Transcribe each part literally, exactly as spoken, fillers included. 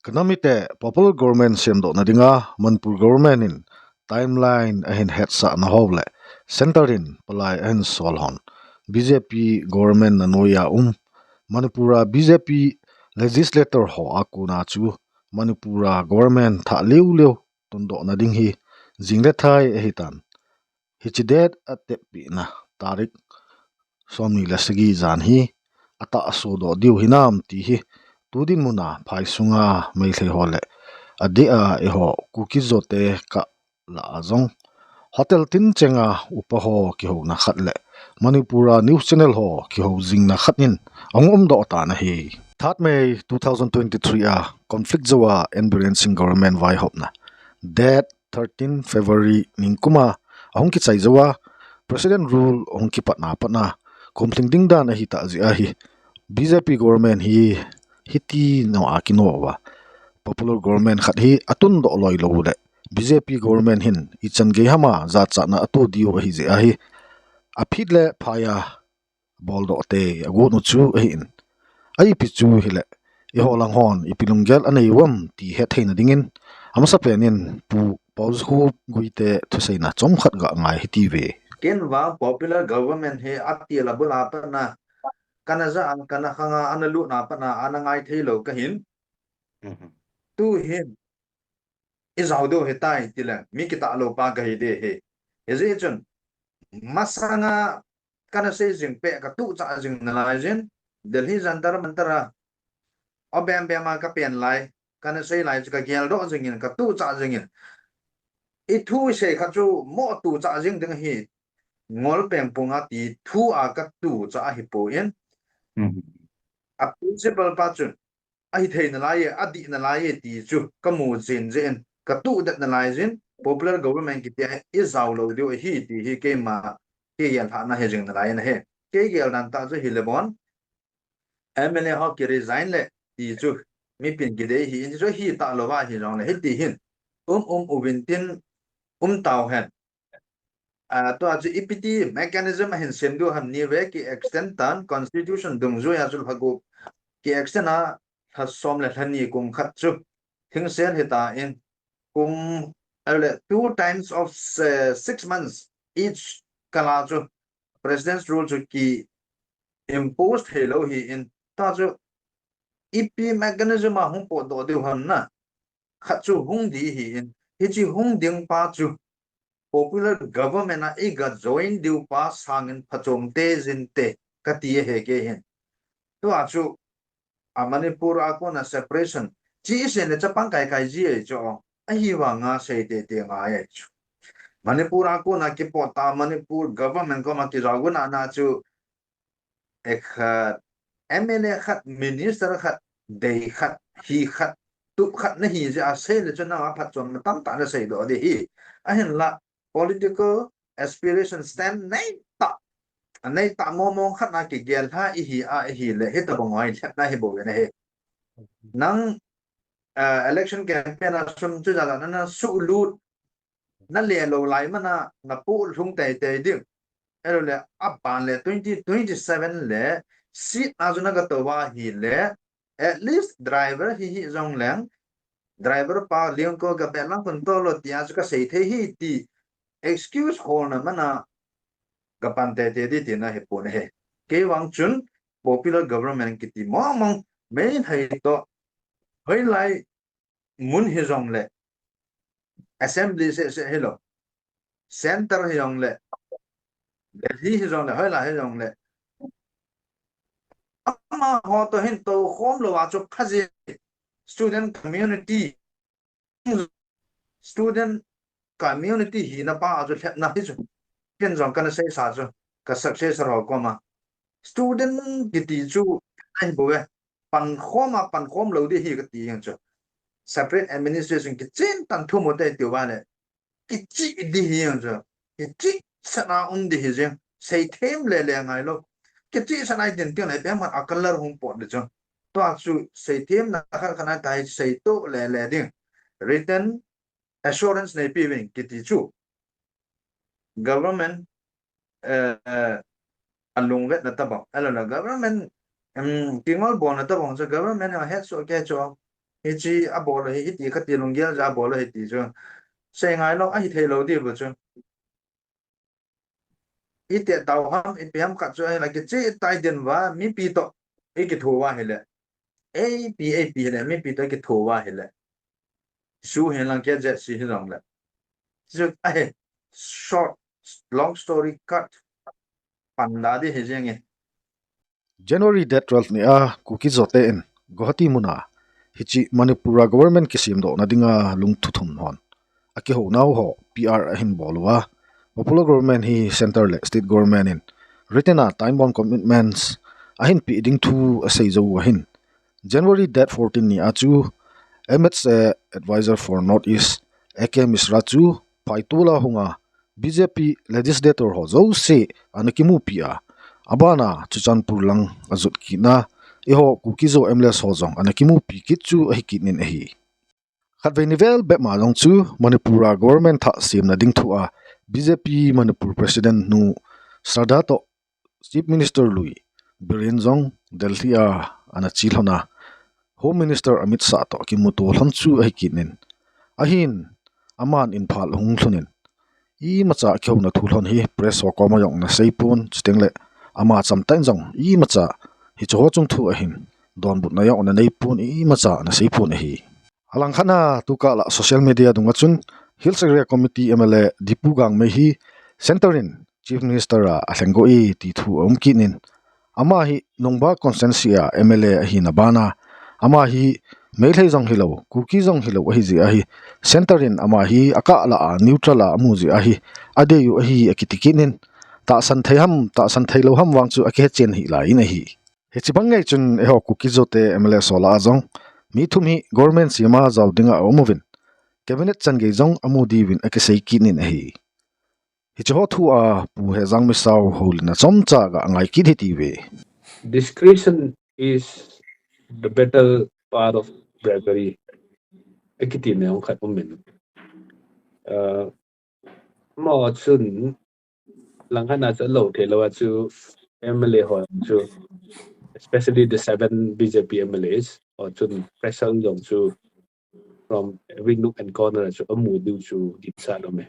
Kanamite popular government semdohna dinga Manipur government in timeline ahin hetsahna ho le center in palai ahin sol hon B J P government na noiya um Manipur a B J P legislator ho a kona chu Manipur a government thah liu liu tundohna ding hi jing le thai ahitan. Hichi date a teppina tarik somni le sagi jan hi atahsodoh diu hinam ti hi tu dinmun a phai sunga Meitei ho le adeh a eiho Kuki-Zo te kah lah a jong hotel tin chenga upa ho kihouna khat le Manipur a news channel ho kihou jingna khat in ahung umdoh tan ahi. Third May two thousand twenty-three a conflict jouva N Biren Singh government vaihopna date thirteen February ningkuma ahung kichai jouva President rule ahung kipatna patna kumlhing ding dan ahitah jeh ahi. B J P government hi hiti nao a kino uva popular government khat hi atundoh loi lou le B J P government hin ichan gei hama jachatna ato diu ahi jeh ahi. Aphit le phai a boldoh te agot u chu ahin. Aipi chu hile eiho lang hon ipi lunggel anei uvam ti hettheina dingin amasapen in Pu Paojakhup Guite thuseina chomkhat ga ngai hiti ve. Ken vang popular government hi atil abul a patna kana ja a kana khanga ana lutna patna ana ngai thei lou kahin. Tu hin ijao diu hitai tile mi kitah lou pa kahi de hi. Hijeh chun masanga kana sei jing peh ka tuchah jing nalai jin Delhi Jantar Mantar a abem bem a ka pen lai kana sei lai chu ka geldoh jingin ka tuchah jingin ithu isei kha chu mo tuchah jing ding ahi ngol pengpung a ti thu a ka tuchah ahipon a principal pa chun ahi thei nalai e, adih nalai e ti chu kamu jin jin ka tudet nalai jin popular government kiti hi ijao lou diu ahi ti hi keima kei gelthahna hi jing nalai in ahi. Kei gel dan tah chu hile bon M L A ho ki resign le ti chu mipin kidei hi in chu hitah louva hijongle hiti hin um um uvin tin um tau hen. Tua chu ipiti mechanism ahin sem diu ham ni ve ki extend tan constitution dungjuia chu lhagup ki extend a lhasom le lhani kum khat chu thingsel hita in kum le two times of six months each kala chu president's rule chu ki impose thei lou hi in ta chu ipi mechanism a hung potdoh diu ham na khat chu hung di hi in hichi hung ding pa chu popular government a iga join diu pa sangin phachom te jin te kati ahi kei hin. Tua chu a Manipur a kona separation chi isen le chapang kai kai ji ei chu ahivanga sei te te ngai ei chu. Manipur a kona kipot ta Manipur government koma kijao gun a na chu ekhat M L A khat minister khat dei khat hi khat tup khat nahi jeh a sei le chu na a phatchomna tamtah nasei doh di hi. Ahinla political aspiration stand neitah neitah momong khat na kigel lha ihi a ihi le hitobang hoi lhepna hi bou ve na hi. Nang election campaign a sum chu jaja nana suhlut nale lou lai mana napoh lhung teitei ding. Ahilou le aban le twenty twenty seven le seat na chu naga tou va hile at least driver hi hi jong leng driver pa lengko ga be lang kun tolo tia chu kasei thei hi ti excuse holna mana gapan teitei di tina hipon ahi. Kei vang chun popular government kiti momong main hai to hoilai mun hi jong le assembly seh seh hilou center hi jong le Delhi hi jong le hoilai hi jong le amaho to hin tou khom louva chu phaji student community student community hina pa a chu lhepna hi chu ken jong kana seisa chu ka successor ho koma student kiti chu ahi bou ve pankhom a pankhom lou di hi kati jeng chu separate administration kichen tan thu mo te tiu va le kichih di hi jeng chu kichih sana um di hi jeng seithem le le ngai lou kichih sana i din tiang le peng man a color hung pot di chu tua chu seithemna khat khat na tai seito le le ding written assurance neipi vin kiti chu government eh, alungvetna tabang ahilou le government um, kingol bolna tabang chu government a hetsoh kei chu Hiche abol hi, hiti kati lunggel ja abol hi ti chu. Sei ngai lou, ahi thei lou diu chu. Iti tau ham, ipi ham khat chu, ahi la kiche tai den uva, mipi toh, ikitho uva hile. Eipi, eipi hile, mipi toh ikitho uva hile. Su hin lang kia jet si hin lang le. Chu, ahi, short, long story cut. Pan da di hi jeng e. January date twelve ni a Kuki Zo te in Guwahati muna hiche Manipur a government kisemdohna dinga lungthu thum hon akihounau ho P R ahin bol uva, popular government hi center le state government in written a time bound commitments ahin pe ding thu asei jou u ahin. January date fourteen ni a chu M H A advisor for North East A K Mishra chu phaitol a hunga B J P legislator ho jouse ana kimupi a, abana Churachandpur lang ajot kit na, eiho Kuki Zo M L As ho jong ana kimupi kit chu ahi kit nin ahi. Khatvei ni vel bep ma jong chu Manipur a government thah semna ding thu a B J P Manipur President nu Shraddha toh Chief Minister lui Biren jong Delhi a ana che lhon a, Home Minister Amit Shah toh kimuto lhon chu ahi kit nin. Ahin, aman Imphal ahung lhun in, imacha akihouna thu lhon hi press ho koma jong ana sei pon, chuteng le ama cham tah in jong imacha hiche ho chung thu ahin donbutna jong ana nei pon, imacha ana sei pon ahi. Alang khat na tukah la social media dunga chun Hills Area Committee M L A Dipu Gangmei hi center in Chief Minister a alheng go e ti thu aum kit nin, ama hi Nungba constituency a M L A ahina bana, ama hi Meitei jong hilou, Kuki jong hilou ahi jeh ahi, center in ama hi akah la a neutral a amu jeh ahi, adei u ahi akiti kit nin, tahsan thei ham, tahsan thei lou ham vang chu akihe chen hih lai in ahi. Hiche bang ngei chun eiho Kuki Zo te M L A sola a jong mi thum hi government sema jao dinga aum uvin, cabinet chan gei jong amu diuvin akisei kit nin ahi. Hiche ho thu a Pu Hejang Misao houlimna chomcha ga ngai kit hite uve. Discretion is the better part of bribery. Akiti na jong khat um in. Uh, mo chun lang khat na chu lou thei lou a chu M L A ho chu, especially the seven B J P M L As ho chun pressure jong chu from every nook and corner chu amu diu chu dipsa lou me.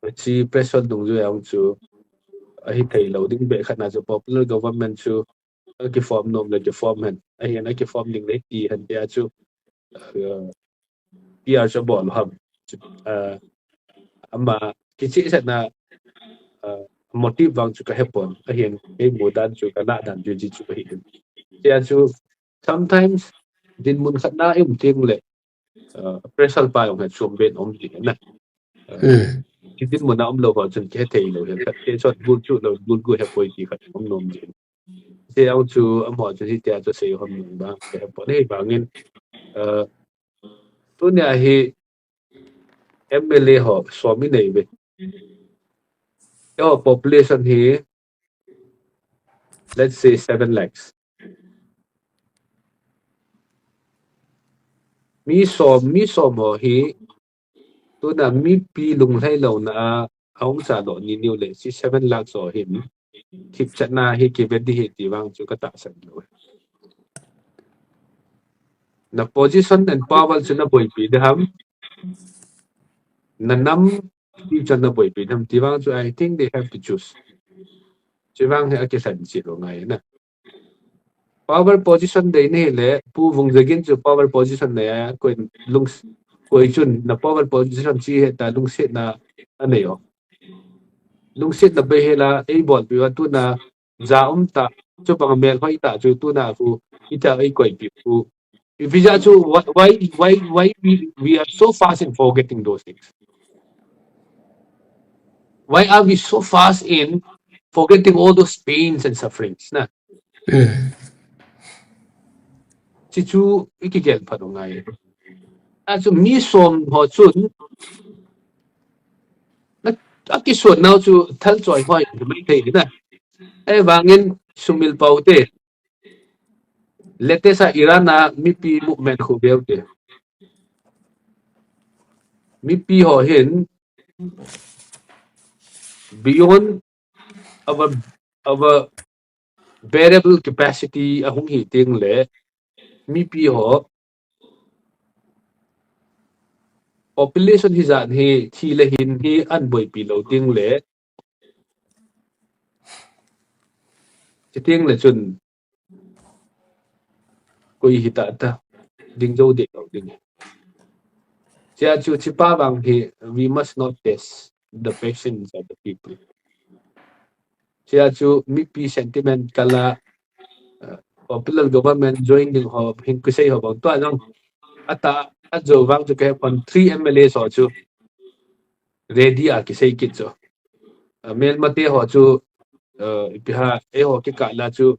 Hiche pressure dungjui a chu ahi thei lou ding beh khat na chu popular government chu akiform nom le kiform hen. Ahin akiform ding le ti hen tia chu, uh, P R chu abol u ham. Uh, ama kichehsahna, uh, motive vang chu kahe pon. Ahin eimu dan chu kalah dan chu hiche chu ahi. Tia chu sometimes dinmun khat na i um teng le, uh, pressure pa jong hi chom ben um ti na. Uh, Hmm. Ti dinmun a um lou ho chun kihe thei lou hi. Khat ke chot gul chu lou, gul gu he poi ti khat um nom ti. Hiche jong chu amaho chu hitia chu sei hom nom ba, kahe pon ahi bangin, uh, tunia hi M L A ho som i nei uve. Eiho population hi, let's say, seven lakhs. Mi som, mi som ho hi, tuna mipi lunglhai louna a, ahung cha doh ni niu le, hiche seven lakhs ho hin thipchatna hi kive ding ahi ti vang chu katahsan lou. Na position and power chu na boipi ding ham, na nam ti chu na boipi ding ham ti vang chu, I think they have to choose. Chu vang hi akilhen cheh lou ngai na. Power position dei nahi le, Pu Vungzagin chu power position nei a, koi lung, koi chun na power position chu heta lungsetna anei o. Lungsetna bei hela, eibolpi uva tuna ja um tah, chubang melhoi tah chu tuna khu, ita eikoipi khu. Ipi jeh a chu, why, why, why, why we, we are so fast in forgetting those things? Why are we so fast in forgetting all those pains and sufferings? Na? Mm. Hichu ikigel phat u ngai. Achu mi som ho chun, na, akisuan nau chu thal choi hoi mai thei na. Ahivangin Sumil Paute, latest a Iran a mipi movement khu veu te. Mipi ho hin beyond our, our bearable capacity ahung hi teng le, mipi ho population hijat hi thi le hin hi an boipi lou ding le, chuteng le chun koi hita ta ding jou deh lou ding. Chea chu chupa vang hi we must not test the patience of the people. Chea chu mipi sentiment kala, uh, popular government join ding ho hin kisei ho bang tua jong ata ajo vang chu kahe pon three M L A ho chu ready a kisei kit chu. Uh, melmate ho chu, uh, ipi ham, eiho kikah la chu,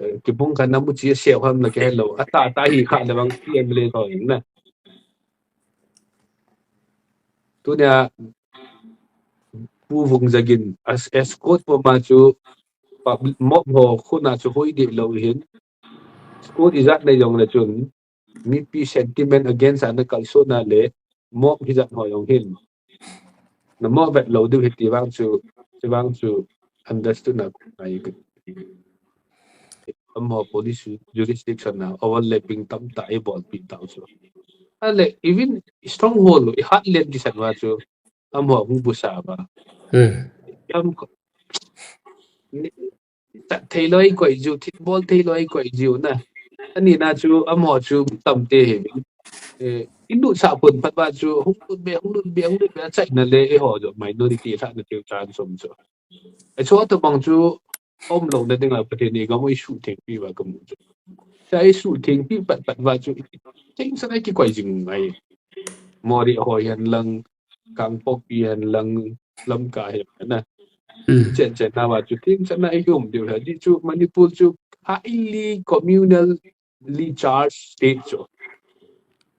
uh, kibung khat na muchi aseu ham la kihe lou. Ata ata hi kha le vang three M L A ho hin na. Tunia Pu Vungzagin as escort puma chu mob ho khut a chu hoi deh lou hin. Escort ijat nei jong le chun mipi sentiment against ana kalsona le mob hijat ho jong hin na mob vet lou diu hi ti vang chu, ti vang chu understood na ai. Amaho police jurisdiction na overlapping tamtah eibolpi tau chu. Ale, even stronghold, i heartland kisan uva chu amaho hung busa uva. Hmm. Jam ko. Ni, chat thei lou eikoi jiu, thilbol thei lou eikoi jiu na. Ani na chu amaho chu tamte hi. Eh, i nusa pon phat uva chu hung lut be, hung lut be, hung lut be achaina le eiho jo minority lhahna tiu chan som chu. Achu tabang chu umlouna dinga Pathen in igam u eisuhthengpi uva kamu chu. Sa eisuhthengpi pat pat uva chu thengsan a kikoi jing ngai. Moreh ho hihen lang, Kangpokpi hihen lang, Lamka hihen lang. Hmm. Chen chen na uva chu thengsan a ium diu ahi. Ajeh chu Manipur chu highly communally charged state chu.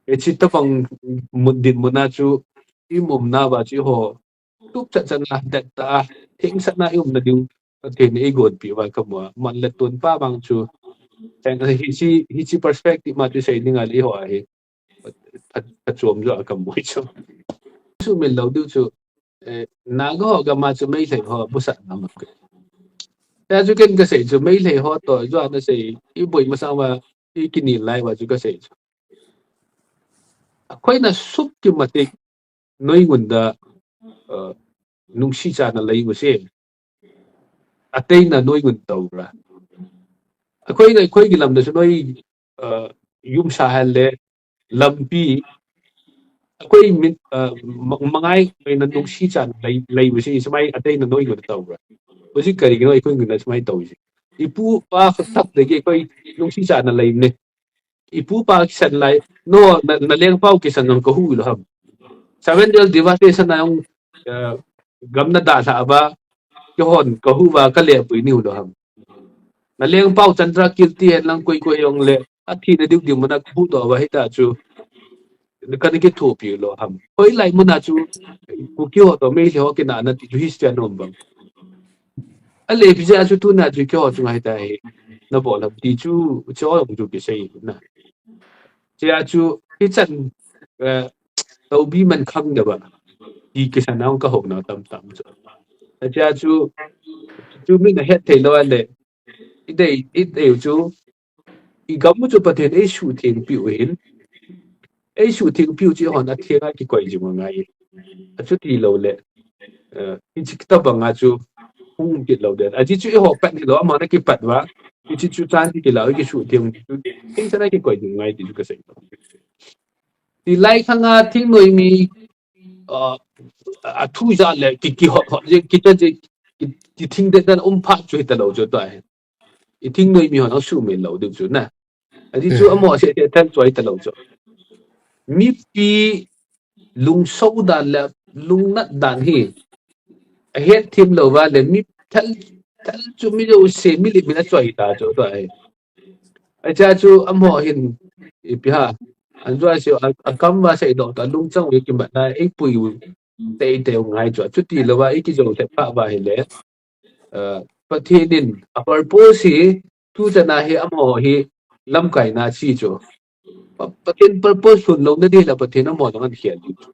Hiche tabang mun dinmun a chu i umna uva chu eiho tup chat chat na, det tah a, thengsan a i umna diu Pathen in eigonpi uva kamu a. Man le ton pa vang chu, hiche, hiche perspective ma chu sei dinga le eiho a hi pha, phachom jo a kamu chu. Sumil lou diu chu, eh, Naga ho gam a chu Meitei ho busat na ma ke. Tia chu ken kasei chu Meitei ho toh jo ana sei, i boi masang uva, i kinel lai uva chu kasei chu. ꯑꯩꯈꯣꯏꯅ ꯑꯁꯨꯛꯀꯤ ꯃꯇꯤꯛ ꯅꯣꯏꯉꯣꯟꯗ, ꯑ, ꯅꯨꯡꯁꯤ ꯆꯥꯟꯅ ꯂꯩꯕꯁꯦ ꯑꯇꯩꯅ ꯅꯣꯏꯉꯣꯟꯗ ꯇꯧꯕ꯭ꯔꯥ? ꯑꯩꯈꯣꯏꯅ, ꯑꯩꯈꯣꯏꯒꯤ ꯂꯝꯗꯁꯨ ꯅꯣꯏ, ꯑ, ꯌꯨꯝ ꯁꯥꯍꯜꯂꯦ, ꯂꯝ ꯄꯤ, ꯑꯩꯈꯣꯏ ꯃꯤ, ꯑ, ꯃ-, ꯃꯉꯥꯏ ꯑꯣꯏꯅ ꯅꯨꯡꯁꯤ ꯆꯥꯟꯅ ꯂꯩ-, ꯂꯩꯕꯁꯤ ꯁꯨꯃꯥꯏ ꯑꯇꯩꯅ ꯅꯣꯏꯉꯣꯟꯗ ꯇꯧꯕ꯭ꯔꯥ? ꯍꯧꯖꯤꯛ ꯀꯔꯤꯒꯤꯅꯣ ꯑꯩꯈꯣꯏꯉꯣꯟꯗ ꯁꯨꯃꯥꯏꯅ ꯇꯧꯔꯤꯁꯦ? ꯏꯄꯨ ꯏꯄꯥ ꯈꯛꯇꯗꯒꯤ ꯑꯩꯈꯣꯏ ꯅꯨꯡꯁꯤ ꯆꯥꯟꯅ ꯂꯩꯕꯅꯦ꯫ ꯏꯄꯨ ꯏꯄꯥ ꯀꯤꯁꯟ ꯂꯥꯏ, ꯅꯣ, ꯅ-, ꯅꯂꯦꯡꯄꯥꯎ ꯀꯤꯁꯟ ꯅꯪ ꯀꯍꯨ ꯏꯂꯣ ꯍꯝ꯫ Seven Day Devastation na yung, uh, gamna da sa aba, kihon, kahuwa, kale pui ni ulo ham. Naleng pau Chandra Kirti hen lang koi koi yong le, athi na diu diu muna kuhu to wa hita chu. Kan kithopi lo ham. Hoilai muna chu, Kuki ho to Meitei ho kinahna ti chu history anom bang. Ale pija chu tuna chu keiho chu ngai ta hi. Na bol ham ti chu, chu jong chu kisei na. Chia chu, hichan, eh, tobi man khang da ba. Ti kisan a ka hou na tam tam chu. Chia chu, chu min a het thei lo le. I dei, i dei chu, i gam u chu Pathen eisuhtheng piu hin. Eisuhtheng piu chu hon atheng a kikoi jing u ngai. Achuti lo le. Eh, hichi tabang a chu hung kit lo den. Aji chu eiho pat ni lo, ama na kipat va. Hichi chu chan ki kila, kisuhtheng chu. Theng chan a kikoi jing u ngai ti chu kasei. Ti lai khang a thingnoi mi, uh, athu ja le ki, kihot hot je, kita je, ki, ki thing den dan um pha chu hita lo chu ta. I thingnoi mi hon asuhmil lo diu chu na. Aji chu, hmm, amo se te thal choi ta lo chu. Mipi lungso dan le lungnat dan hi. Ahet thim lo va le mi thal, thal chu mi lo se mi le mi na choi ta chu to ai. Acha chu amo hin ipi ha. An choi se a, akam va se do ta lungchang u kimat na eipui u tei tei u ngai chu. Chuti lo va eiki jo te pha va hi le. Uh, Pathen in a purpose hi, tu chana hi amaho hi lamkaina chi chu. Pa-, Pathen purpose lhun lou na ding la Pathen amaho jong akhel ding chu.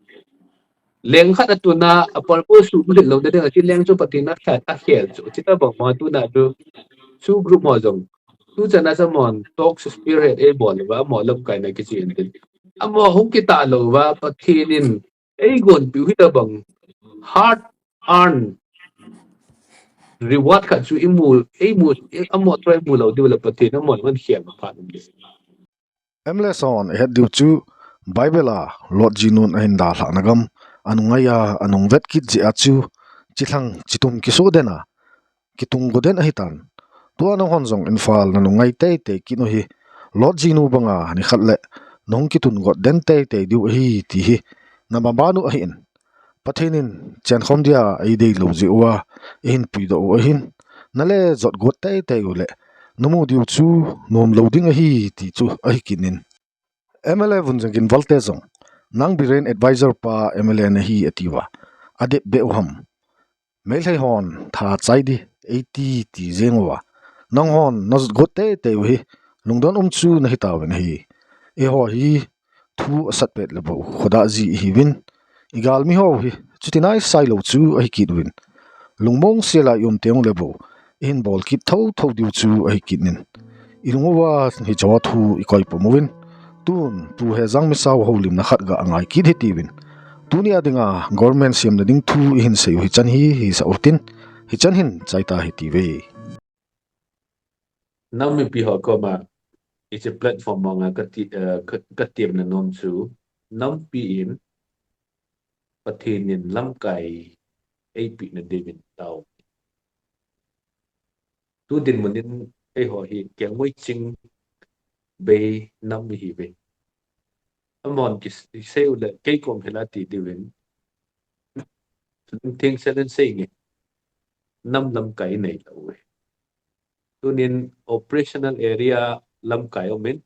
Leng khat atuna a purpose lhun lou na ding a chi leng chu Pathen akhel, akhel chu. Chita bang ma tuna chu, chu group ho jong. Tu chana cha mon talk spearhead eibol va amaho lamkaina kichi en din. Amaho hung kitah lou va, Pathen in eigonpiu hi tabang hard earned reward khat chu imu, eimu, amaho chu eimu lou diu le Pathen amaho in ahin khel phat um ding. M L A hon ahet diu chu Bible a Lot jinun ahin dalhah na gam anung ngai a, anung vet kit jeh a chu chilhang chitum kiso den a, kitung go den ahitan. Tua nanghon jong Imphal nanung ngai teitei kit u hi Lot jinu banga nikhat le nahung kitun got den teitei diu ahi ti hi namaban u ahin. Pathen in chenkhom dia eidei lou jeh uva eihin puidoh u ahin. Nale jot got teitei u le namu diu chu nom lou ding ahi ti chu ahi kit in. M L A Vunjagin Valte jong, nang Biren advisor pa M L A nahi atiuva, adep beh u ham. Meitei hon tha chai di, eiti ti jeng uva, nanghon najot got teitei u hi lungdon um chu nahi tauvin ahi. Eiho hi thu asat pet le bou khodah ji ihiuvin, igalmi ho hi chuti naisai lou chu ahi kit uvin. Lungmong sela i um teng le bou, ihin bol kit thotho diu chu ahi kit in. Ilung uva hiche thu ikoi pum uvin. Tun, Pu Hejang Misao houlimna khat ga angai kit hitiuvin. Tuni a dinga government semna ding thu ihin sei u hichan hi hisah utin, hichan hin chai ta hitiuve. Nam mipi ho koma, hiche platform manga kati, eh, ka, katemna nom chu, nampi in, Pathen in lamkai eipeh na diuvin tao. Tu dinmun in eiho hi Kelngoi Ching bei nam ihiuve. Amahon kisei u le kei kom hila ti diuvin. Lungtheng sel in sei nge. Nam lamkai inei lou uve. Tunin operational area lamkai umin.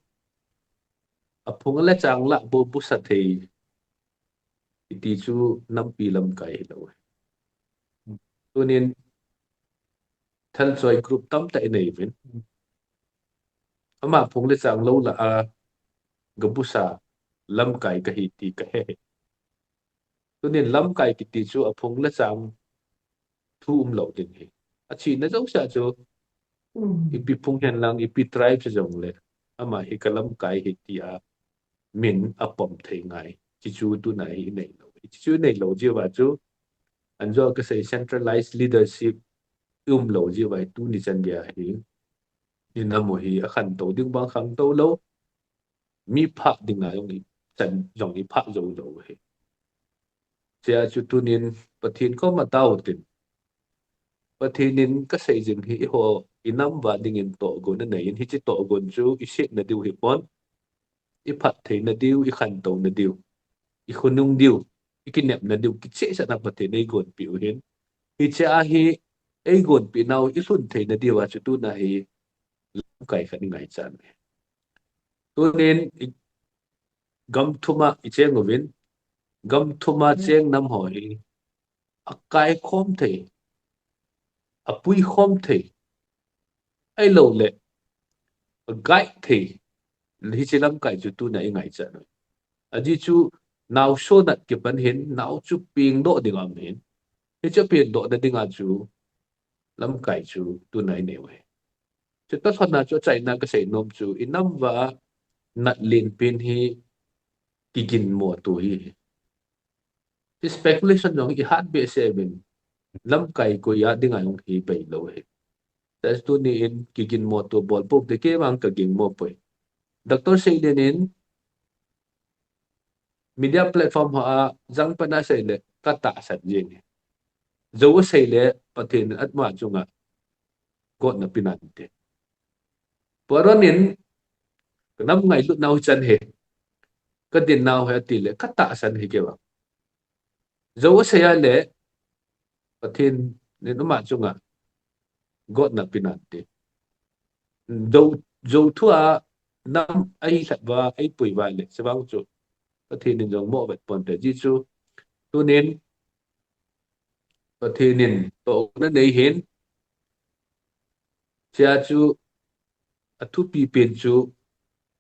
Aphung le chang lah bou busa thei. Iti chu nampi lamkai hilou uve. Tunin thalchoi group tamtah inei uvin. Ama phung le chang lou lah a gabusa lamkai kahi ti kahe. Tunin lamkai kiti chu aphung le chang thu umlou ding ahi. Achena jousea chu ipi phung hen lang, ipi tribe hijongle, ama hi kalamkai ahi tia min apom thei ngai. Hichu tuna hi inei lou. Hichu inei lou jeh uva chu, anjo kasei centralized leadership ium lou jeh uva hi tuni chan geiya hi, inam u hi akhantou ding bang khantou lou, mi phah dinga jong ichan jong iphah jou lou ahi. Chea chu tunin Pathen koma tao tin. Pathen in kasei jing hi eiho inam uva dingin tohgon anei in, hiche tohgon chu isetna diu hipon, iphatthei na diu, ikhantou na diu, ikhonung diu, ikinepna diu, kichehsahna Pathen eigonpeh u ahin. Hichea hi eigonpeh nau ilhun thei na diuva chu tuna hi lamkai khat ingaichat uve. Tunin i, gam thuma icheng uvin, gam thuma cheng nam ho hi akaikhom thei, apuikhom thei, ahilouleh aguide thei, hiche lamkai chu tuna ingaichat uve. Ajeh chu naoso nat kipan hin, nao chu pengdoh ding aum hin. Hiche pengdohna dinga chu lamkai chu tuna inei uve. Chutoh lhona chu achaina kasei nom chu, inam uva nat lenpen hi kiginmo to hi. Speculation jong ihat behseh uvin, lamkai koiya dinga jong hi beilou ahi. Chua chu tuni in kiginmo to bol pou te, kei vang kaginmo poi. Doctor Seilen in media platform hoa jangpan asei le katahsan jenge. Jou asei le Pathen in ama chunga gotna pe nante. Pu Aaron in kanam ngailut nau hichan hi, kadin nau hi atile katahsan hi kei vang. Jou asei a le Pathen in ama chunga gotna pe nante. Jou, jou thua nam eilhat uva, eipui uva le, chuvang chu Pathen in jong mo vet ponte. Ajeh chu tunin Pathen in tohgon anei hin, chea chu athupi pen chu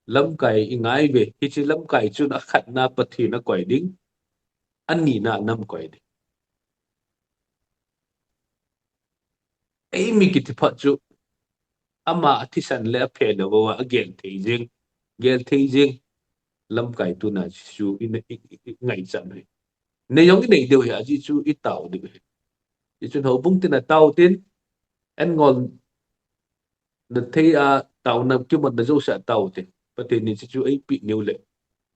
lamkai ingai uve, hiche lamkai chun akhatna Pathen akoi ding, anina nam koi ding. Eimi kiti phat chu ama athisan le aphelou uva agel thei jing, gel thei jing. lamkai tuna chu i, i, i, i ngaichat u ahi. Nei jong i nei diu ahi, ajeh chu i tao diu ahi. Hichun houbung tin a tao tin, an ngol na thei a tao na kimat na jouse a tao tin. Pathen in hichu eipeh nau le,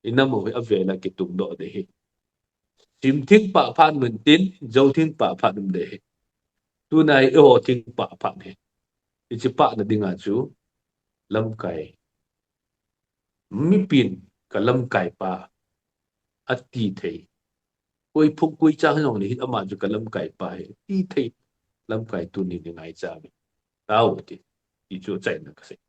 i nam u hi avel a kitung doh ding ahi. Simthing pah phat um intin, jothing pah phat um ding ahi. Tuna hi eiho thing pah phat ahi. Hiche pahna dinga chu lamkai. Mipin ka lamkai pa ati thei. Koi phung koi chang jong le hin ama chu ka lamkai pa ahi ati thei. Lamkai tuni ni ngaichat u ahi. Tao ti. Hichu achaina kasei.